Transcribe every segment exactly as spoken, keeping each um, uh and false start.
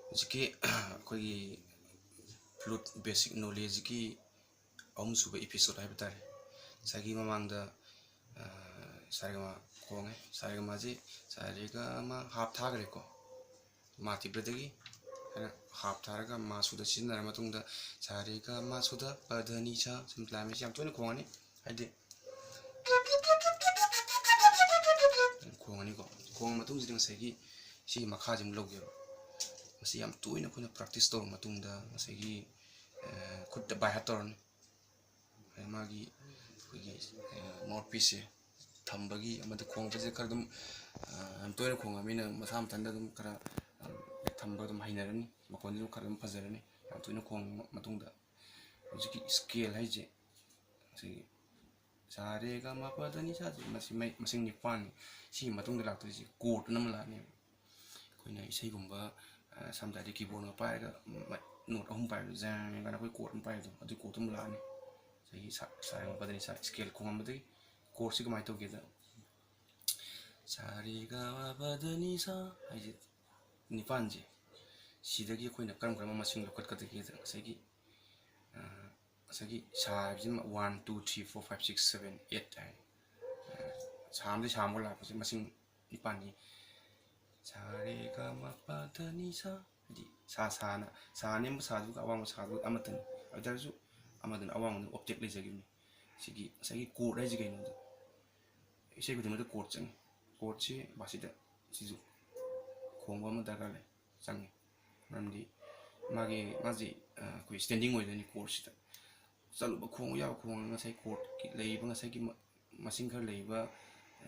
ꯍꯧꯖꯤꯛꯀꯤ ꯑꯩꯈꯣꯏꯒꯤ flute basic knowledgeꯀꯤ ꯑꯍꯨꯝꯁꯨꯕ episode ꯍꯥꯏꯕ ꯇꯥꯔꯦ꯫ ꯉꯁꯥꯏꯒꯤ ꯃꯃꯥꯡꯗ ꯁꯥꯔꯦꯒꯃꯥ ꯈꯣꯡꯉꯦ꯫ ꯁꯥꯔꯦꯒꯃꯥꯁꯤ ꯁꯥꯔꯦꯒꯃꯥ half ꯊꯥꯈ꯭ꯔꯦꯀꯣ, ꯃꯥ ꯇꯤꯕ꯭ꯔꯗꯒꯤ ꯍꯥꯏꯅ half ꯊꯥꯔꯒ ꯃꯥ ꯁꯨꯗ ꯁꯤꯖꯤꯟꯅꯔ ꯃꯇꯨꯡꯗ ꯁꯥꯔꯦꯒꯃꯥ ꯁꯨꯗ ꯄꯗꯅꯤ ꯁꯥ ꯁꯨꯝ ꯂꯥꯏꯃꯩꯁꯤ ꯌꯥꯝ ꯇꯣꯏꯅ ꯈꯣꯡꯉꯅꯤ꯫ ꯍꯥꯏꯗꯤ ꯈꯣꯡꯉꯅꯤꯀꯣ꯫ ꯈꯣꯡꯉ ꯃꯇꯨꯡꯁꯤꯗ ꯉꯁꯥꯏꯒꯤ ꯁꯤꯒꯤ ꯃꯈꯥꯁꯤ ꯑꯃꯨꯛ ꯂꯧꯒꯦꯕ꯫ ꯃꯁꯤ ꯌꯥꯝ ꯇꯣꯏꯅ ꯑꯩꯈꯣꯏꯅ practice ꯇꯧꯔ ꯃꯇꯨꯡꯗ ꯉꯁꯥꯏꯒꯤ ꯈꯨꯠꯇ by heart ꯇꯧꯔꯅꯤ꯫ ꯃꯥꯒꯤ ꯑꯩꯈꯣꯏꯒꯤ mouthpieceꯁꯦ ꯊꯝꯕꯒꯤ ꯑꯃꯗ ꯈꯣꯡꯕꯁꯦ ꯈꯔ ꯑꯗꯨꯝ ꯌꯥꯝ ꯇꯣꯏꯅ ꯈꯣꯡꯉꯕꯅꯤꯅ ꯃꯁꯥ ꯃꯊꯟꯇ ꯑꯗꯨꯝ ꯈꯔ ꯊꯝꯕ ꯑꯗꯨꯝ ꯍꯩꯅꯔꯅꯤ꯫ ꯃꯈꯣꯟꯁꯨ ꯈꯔ ꯑꯗꯨꯝ ꯐꯖꯔꯅꯤ ꯌꯥꯝ ꯇꯣꯏꯅ ꯈꯣꯡꯉ ꯃꯇꯨꯡꯗ꯫ ꯍꯧꯖꯤꯛꯀꯤ scale ꯍꯥꯏꯁꯦ ꯉꯁꯥꯏꯒꯤ ꯁꯥꯔꯦꯒꯃꯥ ꯄꯗꯅꯤ ꯁꯥꯁꯦ ꯃꯁꯤ ꯃꯁꯤꯡ ꯅꯤꯄꯥꯟꯅꯤ꯫ ꯁꯤꯒꯤ ꯃꯇꯨꯡꯗ ꯂꯥꯛꯇꯣꯏꯁꯦ chordꯅ ꯑꯃ ꯂꯥꯛꯑꯅꯦꯕ꯫ ꯑꯩꯈꯣꯏꯅ ꯏꯁꯩꯒꯨꯝꯕ ꯁꯝꯅ ꯍꯥꯏꯔꯗꯤ keyboardꯒ ꯄꯥꯏꯔꯒ note ꯑꯍꯨꯝ ꯄꯥꯏꯕꯗꯣ ꯖꯦꯡ ꯀꯥꯏꯅ ꯑꯩꯈꯣꯏ chord ꯑꯃ ꯄꯥꯏꯕꯗꯣ ꯑꯗꯨꯒꯤ chordꯇꯨ ꯑꯃ ꯂꯥꯛꯑꯅꯤ꯫ ꯉꯁꯥꯏꯒꯤ ꯁꯥꯔꯦꯒꯃꯥ ꯄꯗꯅꯤ ꯁꯥ scale ꯈꯣꯡꯉꯝꯕꯗꯒꯤ chordꯁꯤ ꯀꯃꯥꯏꯅ ꯇꯧꯒꯦꯗ ꯁꯥꯔꯦꯒꯃꯥ ꯄꯗꯅꯤ ꯁꯥ ꯍꯥꯏꯁꯦ ꯅꯤꯄꯥꯟꯁꯦ ꯁꯤꯗꯒꯤ ꯑꯩꯈꯣꯏꯅ ꯀꯔꯝ ꯀꯔꯝꯕ ꯃꯁꯤꯡ ꯂꯧꯈꯠꯀꯗꯒꯦꯗ ꯉꯁꯥꯏꯒꯤ ꯉꯁꯥꯏꯒꯤ ꯁꯥ ꯍꯥꯏꯕꯁꯤꯃ one two three four five six seven eight ꯍꯥꯏ꯫ ꯁꯥ ꯑꯃꯗꯒꯤ ꯁꯥ ꯑꯃꯒ ꯂꯥꯛꯄꯁꯦ ꯃꯁꯤꯡ ꯅꯤꯄꯥꯟꯅꯤ꯫ ꯁꯥꯔꯦꯒꯃꯥ ꯄꯗꯅꯤ ꯁꯥ ꯍꯥꯏꯗꯤ ꯁꯥ ꯁꯥꯅ ꯁꯥ ꯑꯅꯦꯝꯕ ꯁꯥꯗꯨꯒ ꯑꯋꯥꯡꯕ ꯁꯥꯗꯨꯒ ꯑꯃꯠꯇꯅꯤ꯫ ꯑꯗꯨ ꯑꯣꯏꯇꯥꯔꯁꯨ ꯑꯃꯗꯨꯅ ꯑꯋꯥꯡꯕꯗꯨꯅ octave ꯂꯩꯖꯈꯤꯕꯅꯤ꯫ ꯁꯤꯒꯤ ꯉꯁꯥꯏꯒꯤ chord ꯍꯥꯏꯁꯦ ꯀꯩꯅꯣꯗ ꯏꯁꯩ ꯈꯨꯗꯤꯡꯃꯛꯇ chord ꯆꯪꯉꯤ꯫ Chordꯁꯤ ꯃꯁꯤꯗ ꯁꯤꯁꯨ ꯈꯣꯡꯕ ꯑꯃ ꯗꯔꯀꯥꯔ ꯂꯩ ꯆꯪꯉꯤ꯫ ꯃꯔꯝꯗꯤ ꯃꯥꯒꯤ ꯃꯥꯁꯤ ꯑꯩꯈꯣꯏ standing ꯑꯣꯏꯗꯣꯏꯅꯤ chordꯁꯤꯗ꯫ ꯆꯠꯂꯨꯕ ꯈꯣꯡꯕ ꯌꯥꯕ ꯈꯣꯡꯉꯒ ꯉꯁꯥꯏ chordꯀꯤ ꯂꯩꯔꯤꯕ ꯉꯁꯥꯏꯒꯤ ꯃꯁꯤꯡ ꯈꯔ ꯂꯩꯔꯤꯕ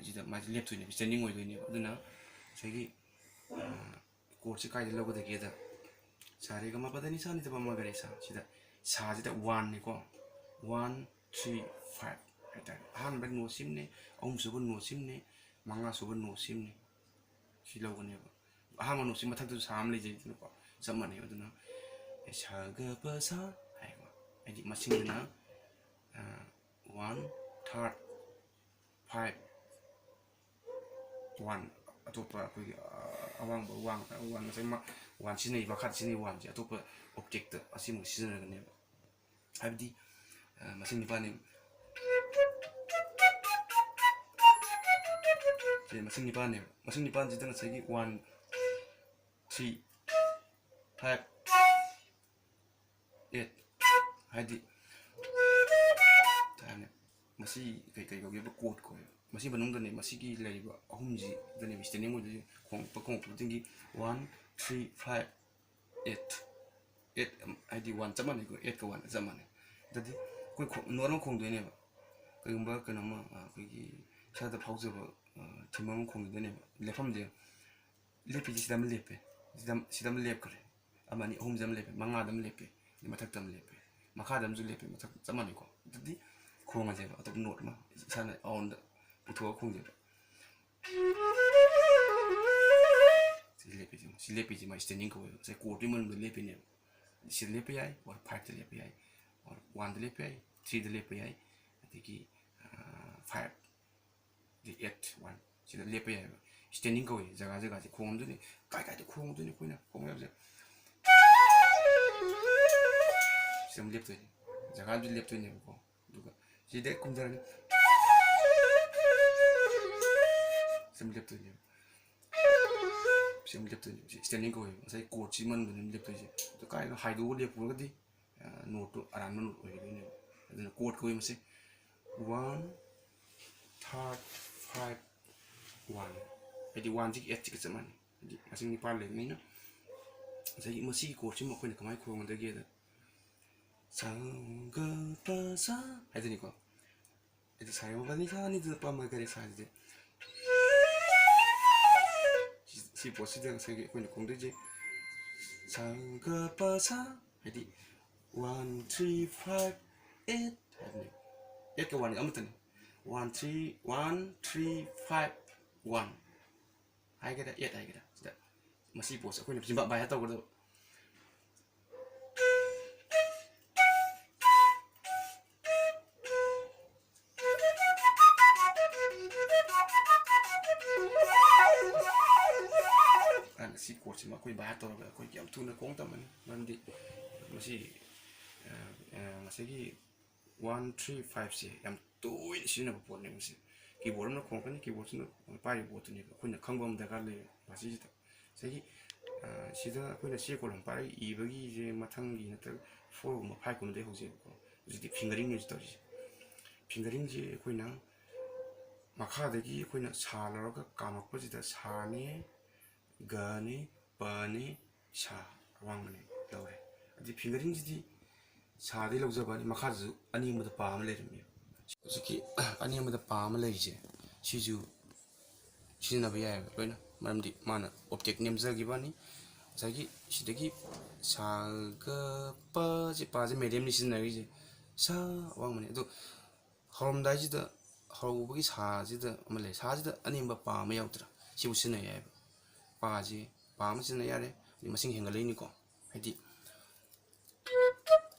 ꯁꯤꯗ ꯃꯥꯁꯦ ꯂꯦꯞꯇꯣꯏꯅꯦꯕ, standing ꯑꯣꯏꯗꯣꯏꯅꯦꯕ꯫ ꯑꯗꯨꯅ ꯉꯁꯥꯏꯒꯤ chordꯁꯦ ꯀꯥꯏꯗ ꯂꯧꯒꯗꯒꯦꯗ ꯁꯥꯔꯦꯒꯃꯥ ꯄꯗꯅꯤ ꯁꯥ ꯅꯤꯙ ꯄ ꯃ ꯒ ꯔꯦ ꯁꯥ ꯁꯤꯗ ꯁꯥꯁꯤꯗ oneꯅꯤꯀꯣ, one three five ꯍꯥꯏꯇꯥꯔꯦ꯫ ꯑꯍꯥꯟꯕ noteꯁꯤꯃꯅꯦ, ꯑꯍꯨꯝꯁꯨꯕ noteꯁꯤꯃꯅꯦ, ꯃꯉꯥꯁꯨꯕ noteꯁꯤꯃꯅꯦ꯫ ꯁꯤ ꯂꯧꯒꯅꯦꯕ꯫ ꯑꯍꯥꯟꯕ noteꯁꯤ ꯃꯊꯛꯇꯁꯨ ꯁꯥ ꯑꯃ ꯂꯩꯖꯩꯗꯅꯀꯣ, ꯆꯞ ꯃꯥꯟꯅꯩ꯫ ꯑꯗꯨꯅ ꯁ ꯒ ꯄ ꯁꯥ ꯍꯥꯏꯀꯣ, ꯍꯥꯏꯗꯤ ꯃꯁꯤꯡꯗꯨꯅ one third five one ꯑꯇꯣꯞꯄ ꯑꯩꯈꯣꯏꯒꯤ ꯑꯋꯥꯡꯕ ꯋꯥꯡ ꯋꯥꯡ ꯉꯁꯥꯏ ꯃꯥ ꯋꯥꯟ ꯁꯤꯖꯤꯟꯅꯩ, ꯃꯈꯥꯗ ꯁꯤꯖꯤꯟꯅꯩ ꯋꯥꯟꯁꯦ ꯑꯇꯣꯞꯄ ꯑꯣꯛꯇꯦꯛꯇ ꯑꯁꯤꯃꯨꯛ ꯁꯤꯖꯤꯟꯅꯒꯅꯦꯕ꯫ ꯍꯥꯏꯕꯗꯤ, ꯑ, ꯃꯁꯤꯡ ꯅꯤꯄꯥꯟꯅꯦ꯫ ꯁꯤ ꯃꯁꯤꯡ ꯅꯤꯄꯥꯟꯅꯦꯕ꯫ ꯃꯁꯤꯡ ꯅꯤꯄꯥꯟꯁꯤꯗ ꯉꯁꯥꯏꯒꯤ ꯋꯥꯟ, ꯊ꯭ꯔꯤ, ꯐꯥꯏꯚ, ꯑꯦꯠ ꯍꯥꯏꯗꯤ ꯇꯥꯏꯝꯅꯦ꯫ ꯃꯁꯤ ꯀꯩ ꯀꯩ ꯀꯧꯒꯦꯕ? ꯀꯣꯔꯠ ꯀꯧꯋꯦꯕ꯫ ꯃꯁꯤ ꯃꯅꯨꯡꯗꯅꯦ, ꯃꯁꯤꯒꯤ ꯂꯩꯔꯤꯕ ꯑꯍꯨꯝꯁꯤꯗꯅꯦꯕ ꯁ꯭ꯇꯦꯟꯗꯤꯡ ꯑꯣꯏꯗꯣꯏꯁꯦ꯫ ꯈꯣꯡꯉꯛꯄ ꯈꯣꯡꯉꯛꯄ ꯈꯨꯗꯤꯡꯒꯤ one, three, five, eight. Eight ꯍꯥꯏꯗꯤ ꯋꯥꯟ ꯆꯞ ꯃꯥꯟꯅꯩꯀꯣ, ꯑꯦꯠꯀ ꯋꯥꯟꯒ ꯆꯞ ꯃꯥꯟꯅꯩ꯫ ꯑꯗꯨꯗꯤ ꯑꯩꯈꯣꯏ ꯈꯣꯡ-, ꯅꯣꯠ ꯑꯃ ꯈꯣꯡꯗꯣꯏꯅꯦꯕ꯫ ꯀꯩꯒꯨꯝꯕ ꯀꯩꯅꯣꯝꯃ, ꯑ, ꯑꯩꯈꯣꯏꯒꯤ ꯏꯁꯥꯗ ꯐꯥꯎꯖꯕ, ꯑ, ꯊꯤꯝ ꯑꯃ ꯈꯣꯡꯗꯣꯏꯅꯦꯕ꯫ ꯂꯦꯞꯐꯝꯁꯦ ꯂꯦꯞꯄꯤꯁꯦ ꯁꯤꯗ ꯑꯃ ꯂꯦꯞꯄꯦ, ꯁꯤꯗ, ꯁꯤꯗ ꯑꯃ ꯂꯦꯞꯈ꯭ꯔꯦ, ꯑꯃ ꯑꯅꯤ ꯑꯍꯨꯝꯁꯦ ꯑꯃ ꯂꯦꯞꯄꯦ, ꯃꯉꯥꯗ ꯑꯃ ꯂꯦꯞꯄꯦ, ꯑꯗꯩ ꯃꯊꯛꯇ ꯑꯃ ꯂꯦꯞꯄꯦ, ꯃꯈꯥꯗ ꯑꯃꯁꯨ ꯂꯦꯞꯄꯦ, ꯃꯊꯛ ꯆꯞ ꯃꯥꯟꯅꯩꯀꯣ꯫ ꯑꯗꯨꯗꯤ ꯈꯣꯡꯉꯁꯦꯕ ꯑꯇꯣꯞꯄ ꯅꯣꯠ ꯑꯃ ꯏꯁꯥꯅ ꯑꯥꯎꯟꯗ ꯄꯨꯊꯣꯛꯑꯒ ꯈꯣꯡꯖꯦꯕ꯫ ꯁꯤ ꯂꯦꯞꯄꯤꯁꯦ, ꯁꯤ ꯂꯦꯞꯄꯤꯁꯦ ꯃꯥ ꯁ꯭ꯇꯦꯟꯗꯤꯡ ꯀꯧꯋꯦꯕ꯫ ꯉꯁꯥꯏ ꯀꯣꯔꯠꯇꯨꯒꯤ ꯃꯅꯨꯡꯗ ꯂꯦꯞꯄꯤꯅꯦꯕ꯫ ꯁꯤꯗ ꯂꯦꯞꯄ ꯌꯥꯏ, ꯑꯣꯔ ꯐꯥꯏꯚꯇ ꯂꯦꯞꯄ ꯌꯥꯏ, ꯑꯣꯔ ꯋꯥꯟꯗ ꯂꯦꯞꯄ ꯌꯥꯏ, ꯊ꯭ꯔꯤꯗ ꯂꯦꯞꯄ ꯌꯥꯏ, ꯑꯗꯒꯤ, ꯑ, ꯐꯥꯏꯚ꯫ ꯑꯗꯩ ꯑꯦꯠ, ꯋꯥꯟ꯫ ꯁꯤꯗ ꯂꯦꯞꯄ ꯌꯥꯏꯑꯕ꯫ ꯁ꯭ꯇꯦꯟꯗꯤꯡ ꯀꯧꯏ꯫ ꯖꯒꯥ ꯖꯒꯥꯁꯦ ꯈꯣꯡꯉꯝꯗꯣꯏꯅꯤ꯫ ꯀꯥꯏ ꯀꯥꯏꯗ ꯈꯣꯡꯉꯝꯗꯣꯏꯅꯤ ꯑꯩꯈꯣꯏꯅ ꯈꯣꯡꯕ ꯌꯥꯕꯁꯦ? ꯁꯤꯗ ꯑꯃꯨꯛ ꯂꯦꯞꯇꯣꯏꯅꯤ꯫ ꯖꯒꯥ ꯑꯃꯗ ꯂꯦꯞꯇꯣꯏꯅꯦꯕꯀꯣ꯫ ꯑꯗꯨꯒ ꯁꯤꯗ ꯀꯨꯝꯊꯔꯅꯤ꯫ ꯁꯤꯗ ꯑꯃꯨꯛ ꯂꯦꯞꯇꯣꯏꯅꯦꯕ꯫ ꯁꯤꯗ ꯑꯃꯨꯛ ꯂꯦꯞꯇꯣꯏꯅꯦꯕ꯫ ꯁꯤ ꯁ꯭ꯇꯦꯟꯗꯤꯡ ꯀꯧꯋꯦꯕ꯫ ꯉꯁꯥꯏ ꯀꯣꯔꯠꯁꯤ ꯃꯅꯨꯡꯗꯅꯦ ꯂꯦꯞꯇꯣꯏꯁꯦ꯫ ꯑꯗꯨ ꯀꯥꯏꯗꯅꯣ ꯍꯥꯏꯗꯣꯛꯑꯒ ꯂꯦꯞꯄꯨꯔꯒꯗꯤ, ꯑ, ꯅꯣꯠꯇꯣ ꯑꯔꯥꯟꯕ ꯅꯣꯠ ꯑꯣꯏꯒꯗꯣꯏꯅꯦꯕ꯫ ꯑꯗꯨꯅ ꯀꯣꯔꯠ ꯀꯧꯋꯦ ꯃꯁꯤ꯫ ꯋꯥꯟ, ꯊꯥꯔꯠ, ꯐꯥꯏꯚ, ꯋꯥꯟ꯫ ꯍꯥꯏꯗꯤ ꯋꯥꯟꯁꯤꯒ ꯑꯦꯠꯁꯤꯒ ꯆꯞ ꯃꯥꯟꯅꯩ꯫ ꯍꯥꯏꯗꯤ ꯃꯁꯤꯡ ꯅꯤꯄꯥꯟ ꯂꯩꯕꯅꯤꯅ꯫ ꯉꯁꯥꯏꯒꯤ ꯃꯁꯤꯒꯤ ꯀꯣꯔꯠꯁꯤꯃ ꯑꯩꯈꯣꯏꯅ ꯀꯃꯥꯏꯅ ꯈꯣꯡꯒꯗꯒꯦꯗ, ꯁꯥ ꯒ ꯄ ꯁꯥ ꯍꯥꯏꯗꯨꯅꯤꯀꯣ꯫ ꯑꯗꯨ ꯁꯥ ꯔꯦ ꯒ ꯃ ꯄ ꯅꯤ ꯁꯥ ꯅꯤ ꯗꯨ ꯄ ꯃ ꯒ ꯔꯦ ꯁꯥ ꯁꯤꯗꯤ꯫ ꯁꯤ, ꯁꯤ ꯄꯣꯠꯁꯤꯗ ꯉꯁꯥꯏꯒꯤ ꯑꯩꯈꯣꯏꯅ ꯈꯣꯡꯗꯣꯏꯁꯦ ꯁꯥ ꯒ ꯄ ꯁꯥ, ꯍꯥꯏꯗꯤ ꯋꯥꯟ, ꯊ꯭ꯔꯤ, ꯐꯥꯏꯚ, ꯑꯦꯠ ꯍꯥꯏꯕꯅꯦ꯫ ꯑꯦꯠꯀ ꯋꯥꯟꯒ ꯑꯃꯠꯇꯅꯤ꯫ One, three, one, three, five, one ꯍꯥꯏꯒꯦꯔꯥ, ꯑꯦꯠ ꯍꯥꯏꯒꯦꯔꯥ, ꯁꯤꯗ ꯃꯁꯤ ꯄꯣꯠꯁꯦ ꯑꯩꯈꯣꯏꯅ ꯆꯤꯝꯕꯥ ꯕꯥꯏ ꯍꯥꯏ ꯇꯧꯒꯗꯕ꯫ ꯑꯩꯈꯣꯏ ꯌꯥꯝ ꯊꯨꯅ ꯈꯣꯡ ꯇꯝꯃꯅꯤ, ꯃꯔꯝꯗꯤ ꯃꯁꯤ, ꯑ, ꯑ, ꯉꯁꯥꯏꯒꯤ ꯋꯥꯟ ꯊ꯭ꯔꯤ ꯐꯥꯏꯚꯁꯦ ꯌꯥꯝ ꯇꯣꯏꯅ ꯁꯤꯖꯤꯟꯅꯕ ꯄꯣꯠꯅꯦ꯫ ꯃꯁꯤ ꯀꯤꯕꯣꯔꯗ ꯑꯃꯅ ꯈꯣꯡꯉꯛꯀꯅꯤ, ꯀꯤꯕꯣꯔꯗꯁꯤꯅ ꯄꯥꯏꯔꯤꯕ ꯄꯣꯠꯇꯨꯅꯦꯕ꯫ ꯑꯩꯈꯣꯏꯅ ꯈꯪꯕ ꯑꯃ ꯗꯔꯀꯥꯔ ꯂꯩꯌꯦ ꯃꯁꯤꯁꯤꯗ꯫ ꯉꯁꯥꯏꯒꯤ, ꯑ, ꯁꯤꯗ ꯑꯩꯈꯣꯏꯅ ꯆꯦ ꯀꯣꯂꯣꯝ ꯄꯥꯏꯔꯒ ꯏꯕꯒꯤꯁꯦ ꯃꯊꯪꯒꯤ ꯅꯠꯇ꯭ꯔꯒ ꯐꯣꯔꯒꯨꯝꯕ ꯐꯥꯏꯚꯀꯨꯝꯕꯗꯒꯤ ꯍꯧꯖꯩꯕꯀꯣ꯫ ꯍꯧꯖꯤꯛꯇꯤ ꯐꯤꯡꯒꯔꯤꯡꯅꯦ ꯍꯧꯖꯤꯛ ꯇꯧꯔꯤꯁꯦ꯫ ꯐꯤꯡꯒꯔꯤꯡꯁꯦ ꯑꯩꯈꯣꯏꯅ ꯃꯈꯥꯗꯒꯤ ꯑꯩꯈꯣꯏꯅ ꯁꯥ ꯂꯧꯔꯒ ꯀꯥꯝꯃꯛꯄꯁꯤꯗ ꯁꯥꯅꯦ, ꯒꯅꯦ, ꯄꯅꯦ, ꯁꯥ ꯑꯋꯥꯡꯕꯅꯦ ꯂꯧꯔꯦ꯫ ꯑꯗꯩ ꯐꯤꯡꯒꯔꯤꯡꯁꯤꯗꯤ ꯁꯥꯗꯩ ꯂꯧꯖꯕꯅꯤ, ꯃꯈꯥꯗꯁꯨ ꯑꯅꯦꯝꯕꯗ ꯄꯥ ꯑꯃ ꯂꯩꯔꯝꯃꯦ꯫ ꯍꯧꯖꯤꯛꯀꯤ ꯑꯅꯦꯝꯕꯗ ꯄꯥ ꯑꯃ ꯂꯩꯔꯤꯁꯦ, ꯁꯤꯁꯨ ꯁꯤꯖꯤꯟꯅꯕ ꯌꯥꯏꯑꯕ ꯂꯣꯏꯅ, ꯃꯔꯝꯗꯤ ꯃꯥꯅ ꯑꯣꯛꯇꯦꯠ ꯅꯦꯝꯖꯈꯤꯕꯅꯤ꯫ ꯉꯁꯥꯏꯒꯤ ꯁꯤꯗꯒꯤ ꯁꯥꯒ ꯄꯁꯦ, ꯄꯥꯁꯦ ꯃꯦꯗꯤꯌꯝꯅꯤ ꯁꯤꯖꯤꯟꯅꯔꯤꯁꯦ, ꯁꯥ ꯑꯋꯥꯡꯕꯅꯤ꯫ ꯑꯗꯣ ꯍꯧꯔꯝꯗꯥꯏꯁꯤꯗ, ꯍꯧꯕꯒꯤ ꯁꯥꯁꯤꯗ ꯑꯃ ꯂꯩ, ꯁꯥꯁꯤꯗ ꯑꯅꯦꯝꯕ ꯄꯥ ꯑꯃ ꯌꯥꯎꯗ꯭ꯔꯥ? ꯁꯤꯕꯨ ꯁꯤꯖꯤꯟꯅ ꯌꯥꯏꯑꯕ꯫ ꯄꯥꯁꯤ, ꯄꯥ ꯑꯃ ꯁꯤꯖꯤꯟꯅ ꯌꯥꯔꯦ, ꯑꯗꯩ ꯃꯁꯤꯡ ꯍꯦꯟꯒꯠꯂꯛꯏꯅꯤꯀꯣ꯫ ꯍꯥꯏꯗꯤ,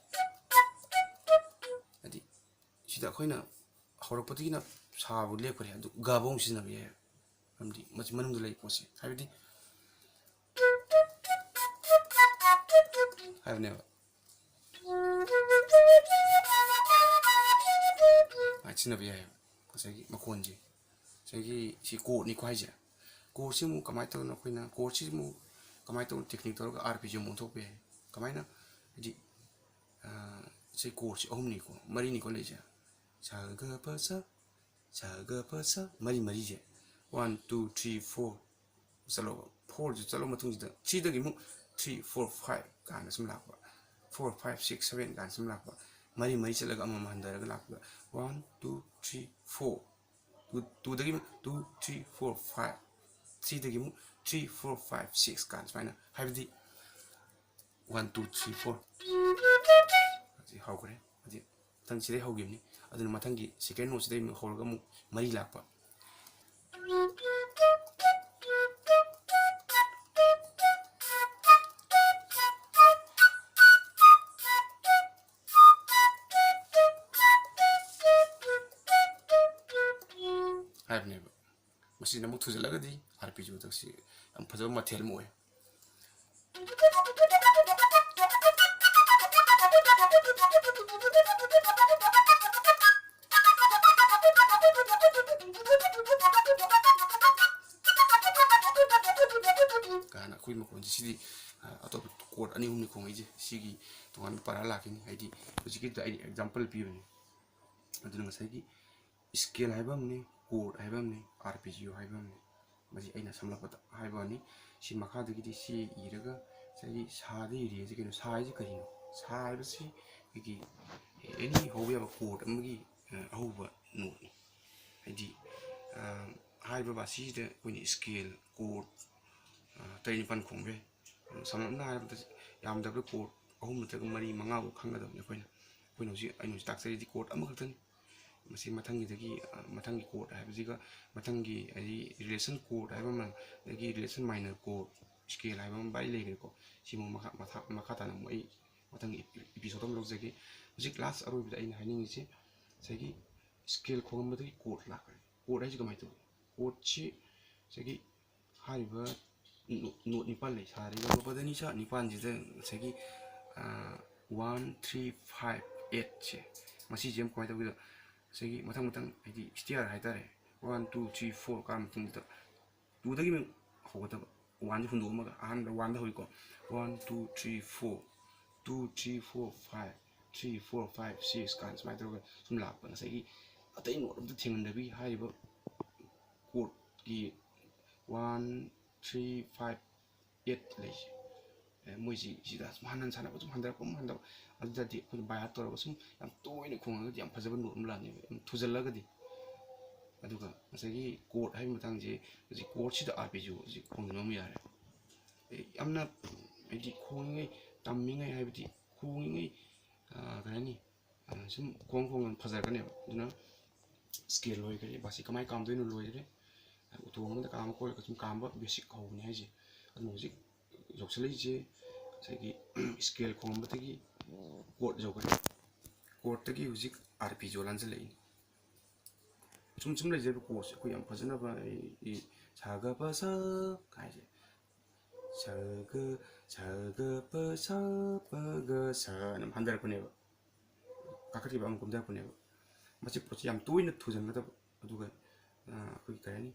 ꯍꯥꯏꯗꯤ ꯁꯤꯗ ꯑꯩꯈꯣꯏꯅ ꯍꯧꯔꯛꯄꯗꯒꯤꯅ ꯁꯥꯕꯨ ꯂꯦꯞꯈ꯭ꯔꯦ, ꯑꯗꯨ ꯒꯕ ꯑꯃꯨꯛ ꯁꯤꯖꯤꯟꯅꯕ ꯌꯥꯏꯑꯕ꯫ ꯃꯔꯝꯗꯤ ꯃꯁꯤ ꯃꯅꯨꯡꯗ ꯂꯩ ꯄꯣꯠꯁꯦ, ꯍꯥꯏꯕꯗꯤ ꯍꯥꯏꯕꯅꯦꯕ꯫ ꯁꯨꯃꯥꯏꯅ ꯁꯤꯖꯤꯟꯅꯕ ꯌꯥꯏꯑꯕ ꯉꯁꯥꯏꯒꯤ ꯃꯈꯣꯟꯁꯦ꯫ ꯉꯁꯥꯏꯒꯤ ꯁꯤ ꯀꯣꯔꯠꯅꯤꯀꯣ ꯍꯥꯏꯁꯦ꯫ ꯀꯣꯔꯠꯁꯤ ꯑꯃꯨꯛ ꯀꯃꯥꯏꯅ ꯇꯧꯗꯅꯣ, ꯑꯩꯈꯣꯏꯅ ꯀꯣꯔꯠꯁꯤ ꯑꯃꯨꯛ ꯀꯃꯥꯏꯅ ꯇꯧꯅ ꯇꯦꯛꯅꯤꯛ ꯇꯧꯔꯒ ꯑꯥꯔ ꯄꯤ ꯖꯤ ꯑꯃꯨꯛ ꯑꯣꯟꯊꯣꯛꯄ ꯌꯥꯏ꯫ ꯀꯃꯥꯏꯅ? ꯍꯥꯏꯗꯤ, ꯑ, ꯁꯤ ꯀꯣꯔꯠꯁꯤ ꯑꯍꯨꯝꯅꯤꯀꯣ, ꯃꯔꯤꯅꯤꯀꯣ ꯂꯩꯁꯦ꯫ ꯁ ꯒ ꯄ ꯁ, ꯁ ꯒ ꯄ ꯁ, ꯃꯔꯤ ꯃꯔꯤꯁꯦ꯫ One, two, three, four ꯆꯠꯂꯣꯕ꯫ ꯐꯣꯔꯁꯤ ꯆꯠꯂ ꯃꯇꯨꯡꯁꯤꯗ ꯊ꯭ꯔꯤꯗꯒꯤ ꯑꯃꯨꯛ ꯊ꯭ꯔꯤ, ꯐꯣꯔ, ꯐꯥꯏꯚ ꯀꯥꯏꯅ ꯁꯨꯝ ꯂꯥꯛꯄ꯫ ꯐꯣꯔ, ꯐꯥꯏꯚ, ꯁꯤꯛꯁ, ꯁꯚꯦꯟ ꯀꯥꯏꯅ ꯁꯨꯝ ꯂꯥꯛꯄ꯫ ꯃꯔꯤ ꯃꯔꯤ ꯆꯠꯂꯒ ꯑꯃꯃꯝ ꯍꯟꯊꯔꯒ ꯂꯥꯛꯄ꯫ One, two, three, four꯫ Two, ꯇꯨꯗꯒꯤ ꯑꯃꯨꯛ ꯇꯨ, ꯊ꯭ꯔꯤ, ꯐꯣꯔ, ꯐꯥꯏꯚ꯫ ꯊ꯭ꯔꯤꯗꯒꯤ ꯑꯃꯨꯛ ꯊ꯭ꯔꯤ, ꯐꯣꯔ, ꯐꯥꯏꯚ, ꯁꯤꯛꯁ ꯀꯥꯏꯅ ꯁꯨꯃꯥꯏꯅ꯫ ꯍꯥꯏꯕꯗꯤ, ꯋꯥꯟ, ꯇꯨ, ꯊ꯭ꯔꯤ, ꯐꯣꯔ꯫ ꯍꯧꯖꯤꯛ ꯍꯧꯈ꯭ꯔꯦ꯫ ꯍꯧꯖꯤꯛ ꯃꯊꯪ ꯁꯤꯗꯩ ꯍꯧꯈꯤꯕꯅꯤ꯫ ꯑꯗꯨꯅ ꯃꯊꯪꯒꯤ ꯁꯦꯀꯦꯟ ꯅꯣꯠꯁꯤꯗꯩ ꯑꯃꯨꯛ ꯍꯧꯔꯒ ꯑꯃꯨꯛ ꯃꯔꯤ ꯂꯥꯛꯄ꯫ ꯍꯥꯏꯕꯅꯦꯕ꯫ ꯃꯁꯤꯅ ꯑꯃꯨꯛ ꯊꯨꯖꯜꯂꯒꯗꯤ ꯑꯥꯔ ꯄꯤ ꯖꯤ ꯃꯊꯛꯁꯤ ꯌꯥꯝ ꯐꯖꯕ ꯃꯊꯦꯜ ꯑꯃ ꯑꯣꯏ꯫ ꯀꯥꯏꯅ ꯑꯩꯈꯣꯏ ꯃꯈꯣꯟꯁꯦ ꯁꯤꯗꯤ, ꯑ, ꯑꯇꯣꯞꯄ ꯀꯣꯔꯠ ꯑꯅꯤ ꯑꯍꯨꯝꯅꯤ ꯈꯣꯡꯉꯛꯏꯁꯦ, ꯁꯤꯒꯤ ꯇꯣꯉꯥꯟꯕ ꯄꯥꯔꯥ ꯂꯥꯛꯈꯤꯅꯤ꯫ ꯍꯥꯏꯗꯤ ꯍꯧꯖꯤꯛꯀꯤꯗꯨꯗ ꯑꯩ ꯑꯦꯛꯖꯥꯝꯄꯜ ꯄꯤꯕꯅꯤ꯫ ꯑꯗꯨꯅ ꯉꯁꯥꯏꯒꯤ ꯁ꯭ꯀꯦꯜ ꯍꯥꯏꯕ ꯑꯃꯅꯤ, ꯀꯣꯔꯠ ꯍꯥꯏꯕ ꯑꯃꯅꯤ, ꯑꯥꯔꯄꯦꯖꯤꯑꯣ ꯍꯥꯏꯕ ꯑꯃꯅꯤ꯫ ꯃꯁꯤ ꯑꯩꯅ ꯁꯝꯂꯞꯄꯗ ꯍꯥꯏꯕ ꯋꯥꯅꯤ꯫ ꯁꯤ ꯃꯈꯥꯗꯒꯤꯗꯤ ꯁꯤ ꯏꯔꯒ ꯉꯁꯥꯏꯒꯤ ꯁꯥꯗ ꯏꯔꯤ ꯍꯥꯏꯁꯦ ꯀꯩꯅꯣ? ꯁꯥ ꯍꯥꯏꯁꯦ ꯀꯔꯤꯅꯣ? ꯁꯥ ꯍꯥꯏꯕꯁꯤ ꯑꯩꯈꯣꯏꯒꯤ ꯑꯦꯅꯤ ꯍꯧꯕ ꯌꯥꯕ ꯀꯣꯔꯠ ꯑꯃꯒꯤ, ꯑ, ꯑꯍꯧꯕ ꯅꯣꯠꯅꯤ꯫ ꯍꯥꯏꯗꯤ, ꯑ, ꯍꯥꯏꯔꯤꯕ ꯕꯥꯁꯤꯁꯤꯗ ꯑꯩꯈꯣꯏꯅ ꯁ꯭ꯀꯦꯜ, ꯀꯣꯔꯠ, ꯑ, ꯇꯔꯦꯠ ꯅꯤꯄꯥꯜ ꯈꯣꯡꯕ ꯌꯥꯏ꯫ ꯁꯝꯂꯞꯅ ꯍꯥꯏꯔꯕꯗ ꯌꯥꯝꯗꯕꯗ ꯀꯣꯔꯠ ꯑꯍꯨꯝ ꯅꯠꯇ꯭ꯔꯒ ꯃꯔꯤ ꯃꯉꯥꯐꯥꯎ ꯈꯪꯒꯗꯕꯅꯤ ꯑꯩꯈꯣꯏꯅ꯫ ꯑꯩꯈꯣꯏꯅ ꯍꯧꯖꯤꯛ, ꯑꯩꯅ ꯍꯧꯖꯤꯛ ꯇꯥꯛꯆꯔꯤꯁꯤ ꯀꯣꯔꯠ ꯑꯃꯈꯛꯇꯅꯤ꯫ ꯃꯁꯤ ꯃꯊꯪꯒꯤꯗꯒꯤ, ꯑ, ꯃꯊꯪꯒꯤ ꯀꯣꯔꯠ ꯍꯥꯏꯕꯁꯤꯒ ꯃꯊꯪꯒꯤ, ꯍꯥꯏꯗꯤ, ꯔꯤꯂꯦꯁꯟ ꯀꯣꯔꯠ ꯍꯥꯏꯕ ꯑꯃ, ꯑꯗꯒꯤ ꯔꯤꯂꯦꯁꯟ ꯃꯥꯏꯅꯔ ꯀꯣꯔꯠ, ꯁ꯭ꯀꯦꯜ ꯍꯥꯏꯕ ꯑꯃ ꯚꯥꯏ ꯂꯩꯈ꯭ꯔꯦꯀꯣ꯫ ꯁꯤꯃꯨꯛ ꯃꯈꯥ, ꯃꯊꯥ-, ꯃꯈꯥ ꯇꯥꯅ ꯑꯃꯨꯛ ꯑꯩ ꯃꯊꯪꯒꯤ ꯏꯄꯤ-, ꯏꯄꯤꯁꯣꯗ ꯑꯃ ꯂꯧꯖꯒꯦ꯫ ꯍꯧꯖꯤꯛ ꯂꯥꯁ ꯑꯔꯣꯏꯕꯗ ꯑꯩꯅ ꯍꯥꯏꯅꯤꯡꯉꯤꯁꯦ ꯉꯁꯥꯏꯒꯤ ꯁ꯭ꯀꯦꯜ ꯈꯣꯡꯉꯝꯕꯗꯒꯤ ꯀꯣꯔꯠ ꯂꯥꯛꯈ꯭ꯔꯦ꯫ ꯀꯣꯔꯠ ꯍꯥꯏꯁꯤ ꯀꯃꯥꯏꯅ ꯇꯧꯏ? ꯀꯣꯔꯠꯁꯤ ꯉꯁꯥꯏꯒꯤ ꯍꯥꯏꯔꯤꯕ ꯅꯣ-, ꯅꯣꯠ ꯅꯤꯄꯥꯜ ꯂꯩ, ꯁꯥꯔꯤꯕ ꯒꯣꯄꯗꯅꯤ ꯁꯥ ꯅꯤꯄꯥꯜꯁꯤꯗ ꯉꯁꯥꯏꯒꯤ, ꯑ, one three five eight ꯁꯦ, ꯃꯁꯤꯁꯦ ꯑꯃꯨꯛ ꯀꯃꯥꯏꯅ ꯇꯧꯒꯦꯗ, ꯉꯁꯥꯏꯒꯤ ꯃꯊꯪ ꯃꯊꯪ, ꯍꯥꯏꯗꯤ ꯁ꯭ꯇꯤꯌꯥꯔ ꯍꯥꯏꯇꯥꯔꯦ, one, two, three, four ꯀꯥ ꯃꯇꯨꯡꯗ ꯇꯨꯗꯒꯤ ꯑꯃꯨꯛ ꯍꯧꯒꯗꯕ, ꯋꯥꯟꯁꯦ ꯍꯨꯟꯗꯣꯛꯑꯝꯃꯒ ꯑꯍꯥꯟꯕꯗ ꯋꯥꯟꯗ ꯍꯧꯏꯀꯣ, one, two, three, four, two, three, four, five, three, four, five, six ꯀꯥꯏꯅ ꯁꯨꯃꯥꯏꯅ ꯇꯧꯔꯒ ꯁꯨꯝ ꯂꯥꯛꯄ꯫ ꯉꯁꯥꯏꯒꯤ ꯑꯇꯩ ꯅꯣꯠ ꯑꯝꯇ ꯊꯦꯡꯍꯟꯗꯕꯤ ꯍꯥꯏꯔꯤꯕ ꯀꯣꯔꯠꯀꯤ one, three, five, eight ꯂꯩꯁꯦ, ꯑꯦ, ꯃꯣꯏꯁꯤ ꯁꯤꯗ ꯁꯨꯝ ꯍꯟ ꯍꯟ ꯁꯥꯟꯅꯕ, ꯁꯨꯝ ꯍꯟꯊꯔꯛꯄ, ꯑꯃꯨꯛ ꯍꯟꯊꯔꯛꯄ, ꯑꯗꯨꯗꯗꯤ ꯑꯩꯈꯣꯏꯅ ꯕꯥꯏ ꯍꯥꯔꯠ ꯇꯧꯔꯒ ꯁꯨꯝ ꯌꯥꯝ ꯇꯣꯏꯅ ꯈꯣꯡꯉꯒꯗꯤ ꯌꯥꯝ ꯐꯖꯕ ꯅꯣꯠ ꯑꯃ ꯂꯥꯛꯅꯦꯕ, ꯌꯥꯝ ꯊꯨꯖꯜꯂꯒꯗꯤ꯫ ꯑꯗꯨꯒ ꯉꯁꯥꯏꯒꯤ ꯀꯣꯔꯠ ꯍꯥꯏꯕ ꯃꯇꯥꯡꯁꯦ, ꯍꯧꯖꯤꯛ ꯀꯣꯔꯠꯁꯤꯗ ꯑꯥꯔꯄꯦꯖꯤꯑꯣ ꯍꯧꯖꯤꯛ ꯈꯣꯡꯖꯤꯟꯕ ꯑꯃ ꯌꯥꯔꯦ꯫ ꯑꯦ, ꯌꯥꯝꯅ, ꯍꯥꯏꯗꯤ, ꯈꯣꯡꯉꯤꯉꯩ, ꯇꯝꯃꯤꯉꯩ ꯍꯥꯏꯕꯗꯤ ꯈꯣꯡꯉꯤꯉꯩ, ꯑ, ꯀꯩ ꯍꯥꯏꯅꯤ, ꯑ, ꯁꯨꯝ ꯈꯣꯡ ꯈꯣꯡ ꯌꯥꯝ ꯐꯖꯔꯛꯀꯅꯦꯕ꯫ ꯑꯗꯨꯅ ꯁ꯭ꯀꯦꯜ ꯂꯣꯏꯈ꯭ꯔꯦ, ꯕꯥꯁꯤ ꯀꯃꯥꯏꯅ ꯀꯥꯝꯗꯣꯏꯅꯣ ꯂꯣꯏꯈ꯭ꯔꯦ꯫ ꯎꯇꯣꯡ ꯑꯃꯗ ꯀꯥꯝꯃ ꯈꯣꯠꯂꯒ ꯁꯨꯝ ꯀꯥꯝꯕ ꯕꯦꯁꯤꯛ ꯍꯧꯕꯅꯤ ꯍꯥꯏꯁꯦ꯫ ꯑꯗꯨꯅ ꯍꯧꯖꯤꯛ ꯌꯧꯁꯜꯂꯛꯏꯁꯦ ꯉꯁꯥꯏꯒꯤ ꯁ꯭ꯀꯦꯜ ꯈꯣꯡꯉꯝꯕꯗꯒꯤ ꯀꯣꯔꯠ ꯌꯧꯈ꯭ꯔꯦ꯫ ꯀꯣꯔꯠꯇꯒꯤ ꯍꯧꯖꯤꯛ ꯑꯥꯔꯄꯦꯖꯤꯑꯣ ꯂꯥꯟꯁꯤꯜꯂꯛꯏꯅꯤ꯫ ꯁꯨꯝ ꯁꯨꯝ ꯂꯩꯖꯔꯤꯕ ꯀꯣꯔꯠꯁꯦ ꯑꯩꯈꯣꯏ ꯌꯥꯝ ꯐꯖꯅꯕ, ꯑꯩ, ꯑꯩ, ꯁꯥ ꯒ ꯄ ꯁ ꯍꯥꯏꯁꯦ, ꯁ ꯒ, ꯁ ꯒ ꯄ ꯁ ꯄ ꯒ ꯁ ꯍꯥꯏꯅ ꯍꯟꯊꯔꯛꯄꯅꯦꯕ꯫ ꯀꯥꯈꯠꯈꯤꯕ ꯑꯃꯨꯛ ꯀꯨꯝꯊꯔꯛꯄꯅꯦꯕ꯫ ꯃꯁꯤ ꯄꯣꯠꯁꯤ ꯌꯥꯝ ꯇꯣꯏꯅ ꯊꯨꯖꯟꯒꯗꯕ, ꯑꯗꯨꯒ, ꯑ, ꯑꯩꯈꯣꯏꯒꯤ ꯀꯩ ꯍꯥꯏꯅꯤ,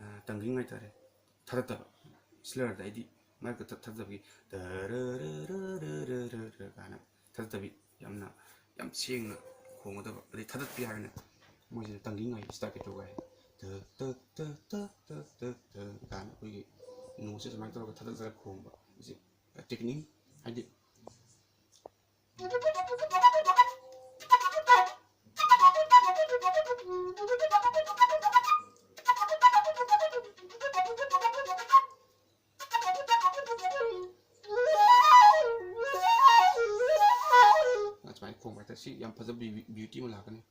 ꯑ, ꯇꯪꯒ꯭ꯔꯤꯡ ꯍꯥꯏꯇꯥꯔꯦ, ꯊꯥꯗꯠꯇꯕ꯫ ꯁ꯭ꯂꯔꯗ ꯍꯥꯏꯗꯤ ꯃꯔꯛꯇ ꯊ-, ꯊꯥꯗꯠꯇꯕꯒꯤ ꯇꯔꯔꯔꯔꯔꯔꯔ ꯀꯥꯏꯅ ꯊꯥꯗꯠꯇꯕꯤ, ꯌꯥꯝꯅ, ꯌꯥꯝ ꯁꯦꯡꯅ ꯈꯣꯡꯒꯗꯕ꯫ ꯑꯗꯩ ꯊꯥꯗꯠꯄꯤ ꯍꯥꯏꯔꯒꯅ ꯃꯣꯏꯁꯤꯅ ꯇꯪꯒ꯭ꯔꯤꯡ ꯍꯥꯏ ꯁ꯭ꯇꯥꯏꯜ ꯇꯧꯕ ꯍꯥꯏ, ꯇ ꯇ ꯇ ꯇ ꯇ ꯇ ꯇ ꯀꯥꯏꯅ ꯑꯩꯈꯣꯏꯒꯤ ꯅꯣꯠꯁꯦ ꯁꯨꯃꯥꯏꯅ ꯇꯧꯔꯒ ꯊꯥꯗꯠꯂꯒ ꯈꯣꯡꯕ꯫ ꯃꯁꯤ ꯇꯦꯛꯅꯤꯛ ꯍꯥꯏꯗꯤ ꯁꯨꯃꯥꯏꯅ ꯈꯣꯡꯕ ꯍꯥꯏꯇꯥꯔꯦ꯫ ꯁꯤ ꯌꯥꯝ ꯐꯖꯕ ꯕ꯭ꯌꯨ-, ꯕ꯭ꯌꯨꯇꯤ ꯑꯃ ꯂꯥꯛꯀꯅꯤ꯫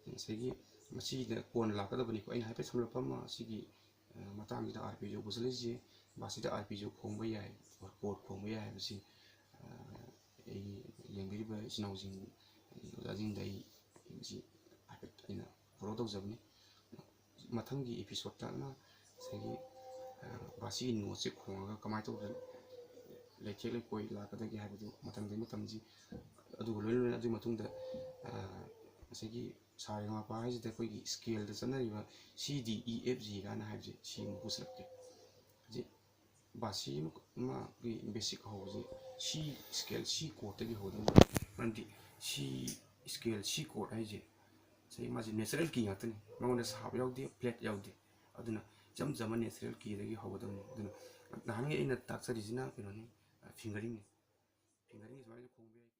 ꯉꯁꯥꯏꯒꯤ ꯃꯁꯤꯗ ꯀꯣꯟꯅ ꯂꯥꯛꯀꯗꯕꯅꯤꯀꯣ꯫ ꯑꯩꯅ ꯍꯥꯏꯐꯦꯠ ꯁꯝꯂꯞꯄ ꯑꯃ ꯁꯤꯒꯤ, ꯑ, ꯃꯇꯥꯡꯁꯤꯗ ꯑꯥꯔꯄꯦꯖꯤꯑꯣ ꯄꯨꯁꯤꯜꯂꯛꯏꯁꯦ꯫ ꯕꯥꯁꯤꯗ ꯑꯥꯔꯄꯦꯖꯤꯑꯣ ꯈꯣꯡꯕ ꯌꯥꯏ, ꯀꯣꯔꯗ ꯈꯣꯡꯕ ꯌꯥꯏ ꯍꯥꯏꯕꯁꯤ, ꯑ, ꯑꯩꯒꯤ ꯌꯦꯡꯕꯤꯔꯤꯕ ꯏꯆꯤꯟ ꯏꯅꯥꯎꯁꯤꯡ, ꯑꯣꯖꯥꯁꯤꯡꯗ ꯑꯩ ꯃꯁꯤ ꯍꯥꯏꯐꯦꯠ ꯑꯩꯅ ꯐꯣꯂꯣ ꯇꯧꯖꯕꯅꯤ꯫ ꯃꯊꯪꯒꯤ ꯑꯦꯄꯤꯁꯣꯗꯇꯅ ꯉꯁꯥꯏꯒꯤ, ꯑ, ꯕꯥꯁꯤꯒꯤ ꯅꯣꯠꯁꯦ ꯈꯣꯡꯉꯒ ꯀꯃꯥꯏꯅ ꯇꯧꯗꯅ ꯂꯩꯊꯦꯛ ꯂꯩꯀꯣꯏ ꯂꯥꯛꯀꯗꯒꯦ ꯍꯥꯏꯕꯗꯨ ꯃꯊꯪꯗ ꯑꯩꯅ ꯇꯝꯁꯤ꯫ ꯑꯗꯨꯒ ꯂꯣꯏꯅ ꯂꯣꯏꯅ ꯑꯗꯨꯒꯤ ꯃꯇꯨꯡꯗ, ꯑ, ꯉꯁꯥꯏꯒꯤ ꯁꯥ ꯔꯦ ꯒ ꯃ ꯄ ꯍꯥꯏꯁꯤꯗ ꯑꯩꯈꯣꯏꯒꯤ ꯁ꯭ꯀꯦꯜꯗ ꯆꯠꯅꯔꯤꯕ ꯁꯤ ꯗꯤ ꯏ ꯑꯦꯐ ꯖꯤ ꯀꯥꯏꯅ ꯍꯥꯏꯕꯁꯦ ꯁꯤ ꯑꯃꯨꯛ ꯄꯨꯁꯤꯜꯂꯛꯀꯦ꯫ ꯍꯧꯖꯤꯛ ꯕꯥꯁꯤ ꯑꯃ, ꯑꯃ ꯑꯩꯈꯣꯏꯒꯤ ꯕꯦꯁꯤꯛ ꯍꯧꯕꯁꯦ ꯁꯤ ꯁ꯭ꯀꯦꯜ ꯁꯤ ꯀꯣꯔꯗꯇꯒꯤ ꯍꯧꯒꯗꯕꯅꯤ꯫ ꯃꯔꯝꯗꯤ ꯁꯤ ꯁ꯭ꯀꯦꯜ ꯁꯤ ꯀꯣꯔꯗ ꯍꯥꯏꯁꯦ ꯉꯁꯥꯏꯒꯤ ꯃꯥꯁꯦ ꯅꯦꯆꯔꯦꯜ ꯀꯤ ꯉꯥꯛꯇꯅꯤ꯫ ꯃꯉꯣꯟꯗ ꯁꯥꯕ ꯌꯥꯎꯗꯦ, ꯐ꯭ꯂꯦꯠ ꯌꯥꯎꯗꯦ꯫ ꯑꯗꯨꯅ ꯏꯆꯝ ꯆꯝꯕ ꯅꯦꯆꯔꯦꯜ ꯀꯤꯗꯒꯤ ꯍꯧꯒꯗꯕꯅꯤ꯫ ꯑꯗꯨꯅ ꯅꯍꯥꯟꯒꯤ ꯑꯩꯅ ꯇꯥꯛꯆꯔꯤꯁꯤꯅ ꯀꯩꯅꯣꯅꯤ, ꯐꯤꯡꯒꯔꯤꯡꯅꯤ꯫ ꯐꯤꯡꯒꯔꯤꯡꯁꯦ ꯁꯨꯃꯥꯏꯅ ꯈꯣꯡꯕ ꯌꯥꯏ꯫